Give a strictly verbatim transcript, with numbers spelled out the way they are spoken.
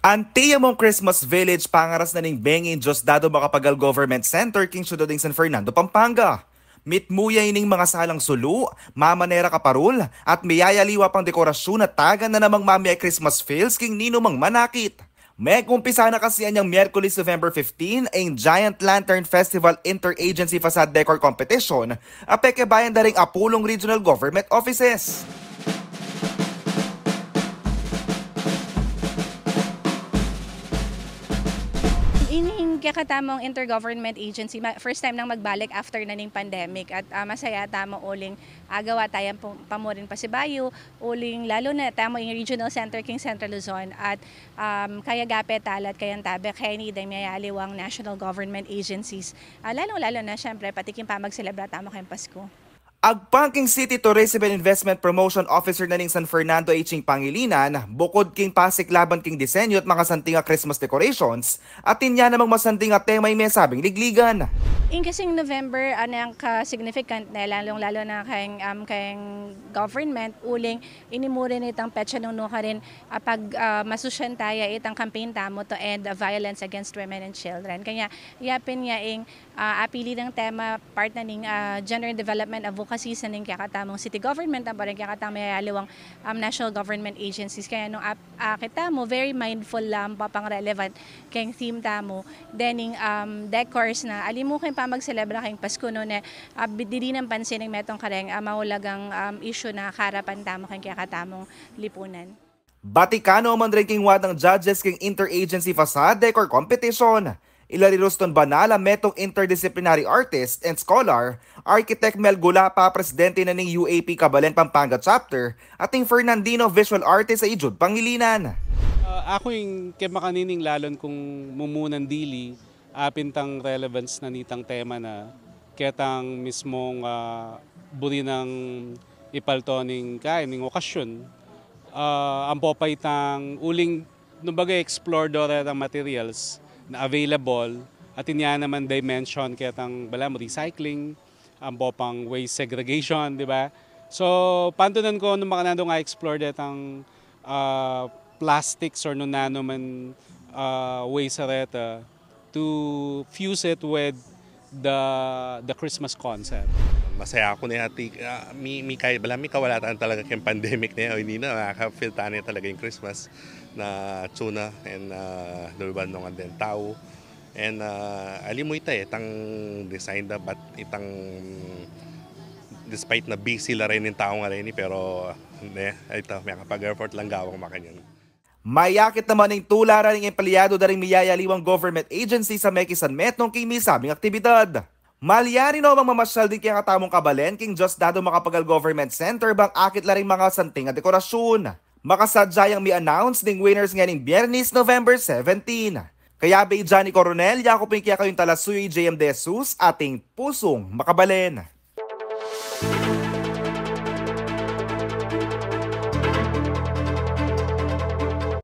Anti-Among Christmas Village pangaras na ning benging Diosdado Macapagal Government Center king siyudad ning San Fernando, Pampanga. Mitmu ya ining mangasalang sulu, mamanera kaparul, at miyayaliwa pang dekorasyun at tagan na namang mamie Christmas feels king ninumang manakit. Mekumpisa na kasi anyang Miyerkules, November fifteen, ing Giant Lantern Festival Interagency Facade Decor Competition a pekibayan da ring apulung regional government offices. Ining kekatamung intergovernment agency, ma-, first time nang magbalik after na ning pandemic at, ah, masaya tamu uling agawa taya pu-, pamurin pasibayu, uling lalo na tamu ing regional center king Central Luzon at, um, kayagape tala at kayantabe keni deng miyayaliwang national government agencies. Ah, lalong-lalo na, siyempre, pati king pamagselebra tamu keng Pasko. Agpang king City Tourism and Investment Promotion Officer na ning San Fernando, H. Pangilinan, bukud king pasiklaban king disenyo at mangasanting a Christmas decorations, atin ya namang masanting a tema ing mesabing ligligan. Ing kasing November, ah, nang ka-significant ne, lalong-lalo na keng, um, keng government, uling inimuri na itang petsa nung nukarin, ah, pag, ah, masusyan taya itang campaign tamu to end, ah, violence against women and children. Kaya, yapin ya ing, ah, apili nang tema part na ning, ah, gender and development advocacy sa ning kekatamung city government, ampo ring kekatamung miyayaliwang, um, national government agencies. Kaya nung ap-, ah, kita mu, very mindful la, ampo pang relevant keng theme tamu. Dening, um, decors na alimu keng pamagselebra keng Pasko, nune, ah, bi-, didinan pansin ing metung kareng, ah, maulagang, um, issue na karapan tamu keng kekatamung lipunan. Batikano man rin king wadang judges king Interagency Facade Decor Competition. Ila ri Ruston Banal a metung interdisciplinary artist and scholar, Architect Mel Gulapa, presidente na ning U A P Kabalen Pampanga Chapter, at ing Fernandino visual artist a i Jude Pangilinan. Ah, aku ing kemakanin ing lalun kung mumunan dili, apin tang relevance na nitang tema na ketang mismung, ah, buri nang ipalto ning kain, ning okasyun. Ah, ampo pa itang uling, kumbaga, explore do retang materials na available, atin ya naman dimension ketang, bala mu, recycling, ampo pang waste segregation, di ba? So, pantunan ku nung makananu nga explore detang, ah, plastics or nung nanu man, ah, waste a reta to fuse it with the, the Christmas concept. Masaya aku ne, ati, ah, mi, mi kay, bala, mi kawalatan talaga keng pandemic ne, o ini na, makaka-feel tane talaga ing Christmas na tsuna, and, ah, dulban nung anden tau. And, ah, alimu ita, eh, itang design da, but itang, despite na busy la rin ing tau ngeni, pero, ne, ita, makapag-effort lang gawang makanyan. Mayakit naman ing tularan ning empleyado da ring miyayaliwang government agency sa mekisan metung king misabing aktibidad. Malyari no mang mamasyal ding kekatamung kabalen king Diosdado Macapagal Government Center bang akit la ring mangasanting a dekorasyun. Makasadya yang mi-announce ding winners ngening Biyernes, November seventeen. Kayabe i Johnny Coronel, yaku pu ing kekayung talasuyu, i J M De Jesus, atin pusung makabalen.